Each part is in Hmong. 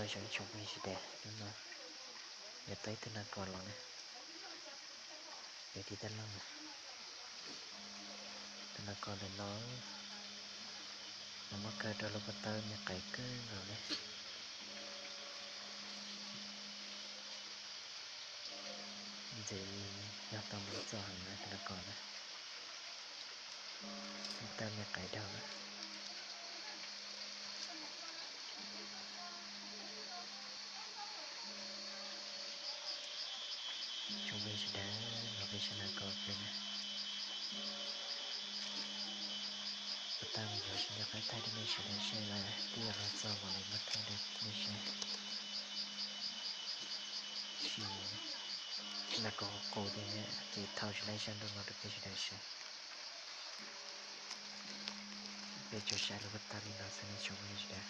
Saib tsoom phooj ywg sawv daws, hnub no yuav tau ib tug nas kos los na, yog tiv taj loj na. Tus nas kos ntawm no, nws muab kaw rau lub pob tawb me qais kawg nkaus li. Ntxim yog tau mus txog heev na tus nas kos na. Lub pob tawb me qais dhau na. Tsoom phooj ywg sawv daws, los peb saib nas kos peb na. Puas tau mus yuav sib nco qab thaij rau nej sawv daws saib lawm, twb yog los txog mam li muab thaij rau nej saib. Sim nas kos qus thiab ces thau tsis laib sab ntuj no rau peb sawv daws saib. Peb tsuas saib lub pob tawb li no xwb nej tsoom phooj ywg sawv daws.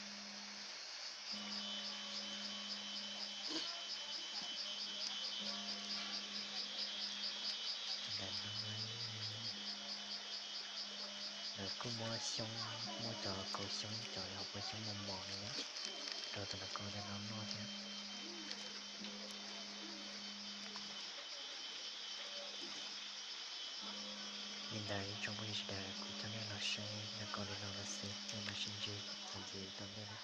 Ntawm no lawv kuj muab xyoob, muab cov kaus xyoob, cov hauv paus xyoob mos mos no rau tus nas kos ntawm no noj thiab. Li ntawd ib tsoom phooj ywg sawv daws, kuv coj nej los saib nas kos li no los xwb, nej mam sib ntsib txuas ntxiv tom ntej na.